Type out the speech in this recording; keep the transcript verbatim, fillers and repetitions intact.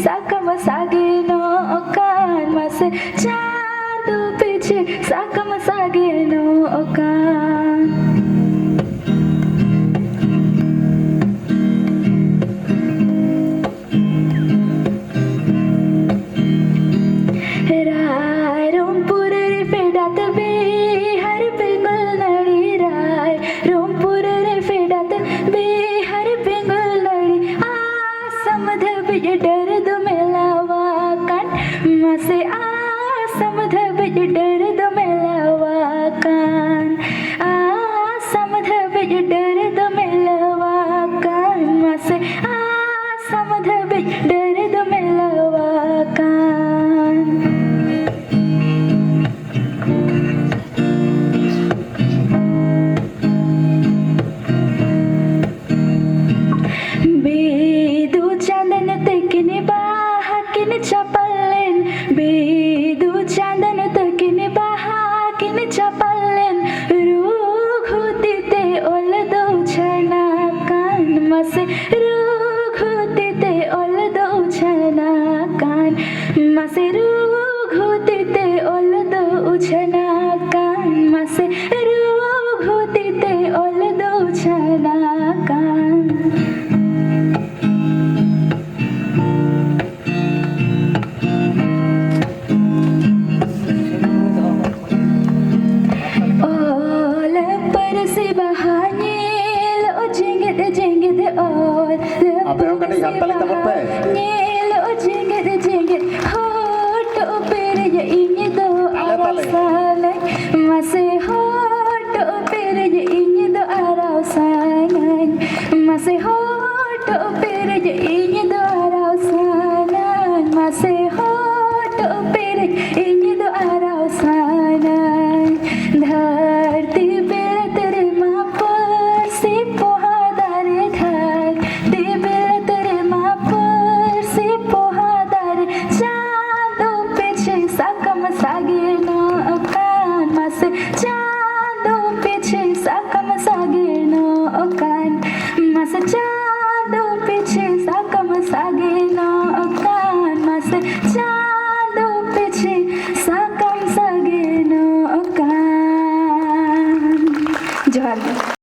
ᱥᱟᱠᱟᱢ ᱥᱟᱜᱮᱱᱚᱜ ᱠᱟᱱ, ᱢᱟᱥᱮ ᱪᱟᱸᱫᱚ ᱯᱤᱪᱷᱤ ᱥᱟᱠᱟᱢ ᱥᱟᱜᱮᱱᱚᱜ ᱠᱟᱱ᱾ ᱨᱟᱭᱨᱚᱝᱯᱩᱨ ᱨᱮ ᱯᱷᱮᱰᱟᱛ ᱵᱤᱦᱟᱨ ᱵᱮᱝᱜᱚᱞ ᱱᱟᱹᱲᱤ, ᱨᱟᱭᱨᱚᱝᱯᱩᱨ ᱨᱮ ᱯᱷᱮᱰᱟᱛ ᱵᱤᱦᱟᱨ ᱵᱮᱝᱜᱚᱞ ᱱᱟᱹᱲᱤ, ᱟᱥᱟᱢ ᱫᱷᱟᱹᱵᱤᱡ ᱰᱟᱹᱨ ᱫᱚ ᱢᱮᱞᱟᱣ ᱟᱠᱟᱱ, ᱢᱟᱥᱮ ᱟᱥᱟᱢ ᱫᱷᱟᱹᱵᱤᱡ ᱰᱟᱹᱨ ᱫᱚ ᱢᱮᱞᱟᱣ ᱟᱠᱟᱱ, ᱟᱥᱟᱢ ᱫᱷᱟᱹᱵᱤᱡ ᱰᱟᱹᱨ ᱫᱚ ᱢᱮᱞᱟᱣ ᱟᱠᱟᱱ, ᱢᱟᱥᱮ ᱟᱥᱟᱢ ᱫᱷᱟᱹᱵᱤᱡ ᱰᱟᱹᱨ ᱫᱚ ᱢᱮᱞᱟᱣ ᱟᱠᱟᱱ᱾ ᱵᱤᱫᱩ ᱪᱟᱸᱫᱟᱱ ᱛᱟᱹᱠᱤᱱ ᱵᱟᱦᱟ ᱠᱤᱱ ᱪᱟᱯᱟᱞ ᱞᱮᱱ, ᱵᱤᱫᱩ ᱪᱟᱸᱫᱟᱱ ᱛᱟᱹᱠᱤᱱ ᱵᱟᱦᱟ ᱠᱤᱱ ᱪᱟᱯᱟᱞ ᱞᱮᱱ, ᱨᱩᱜᱷᱩ ᱛᱤ ᱛᱮ ᱚᱞ ᱫᱚ ᱩᱪᱷᱟᱹᱱ ᱟᱠᱟᱱ, ᱢᱟᱥᱮ ᱨᱩᱜᱷᱩ ᱛᱤ ᱛᱮ ᱚᱞ ᱫᱚ ᱩᱪᱷᱟᱹᱱ ᱟᱠᱟᱱ, ᱢᱟᱥᱮ ᱨᱩᱜᱷᱩ ᱛᱤ ᱛᱮ ᱚᱞ ᱫᱚ ᱩᱪᱷᱟᱹᱱ ᱟᱠᱟᱱ, ᱢᱟᱥᱮ ᱨᱩᱜᱷᱩ ᱛᱤ ᱛᱮ ᱚᱞ ᱫᱚ ᱩᱪᱷᱟᱹᱱ ᱟᱠᱟᱱ᱾ ᱚᱞ ᱯᱟᱹᱨᱥᱤ ᱵᱟᱦᱟ ᱧᱮᱞᱚᱜ ᱡᱮᱜᱮᱫ ᱡᱮᱜᱮᱫ, ᱚᱞ ᱟᱯᱮ ᱦᱚᱸ ᱠᱟᱹᱴᱤᱡ ᱯᱟᱹᱨᱥᱤ ᱦᱟᱱᱛᱟᱞᱤ ᱛᱟᱵᱚᱱ ᱯᱮ᱾ ᱵᱟᱦᱟ ᱧᱮᱞᱚᱜ ᱡᱮᱜᱮᱫ ᱡᱮᱜᱮᱫ, ᱦᱚᱴᱚᱜ ᱯᱮᱨᱮᱡ ᱤᱧ ᱫᱚ ᱛᱟᱞᱮ, ᱟᱨᱟᱜ ᱛᱟᱞᱮ᱾ ᱥᱟᱞᱟᱧ, ᱢᱟᱥᱮ ᱦᱚᱴᱚᱜ ᱯᱮᱨᱮᱡ ᱤᱧ ᱫᱚ ᱟᱨᱟᱜ ᱥᱟᱞᱟᱧ, ᱢᱟᱥᱮ ᱦᱚᱴᱚᱜ ᱯᱮᱨᱮᱡ ᱤᱧ ᱫᱚ ᱟᱨᱟᱜ ᱥᱟᱞᱟᱧ, ᱢᱟᱥᱮ ᱦᱚᱴᱚᱜ ᱯᱮᱨᱮᱡ ᱤᱧ ᱫᱚ ᱟᱨᱟᱜ ᱥᱟᱞᱟᱧ᱾ ᱫᱷᱟᱹᱨᱛᱤ ᱵᱤᱞᱟᱹᱛ ᱨᱮᱢᱟ ᱯᱟᱹᱨᱥᱤ ᱯᱚᱦᱟ ᱫᱟᱨᱮ, ᱫᱷᱟᱹᱨᱛᱤ ᱵᱤᱞᱟᱹᱛ ᱨᱮᱢᱟ ᱯᱟᱹᱨᱥᱤ ᱯᱚᱦᱟ ᱫᱟᱨᱮ᱾ ᱡᱚᱦᱟᱨ ᱜᱮ᱾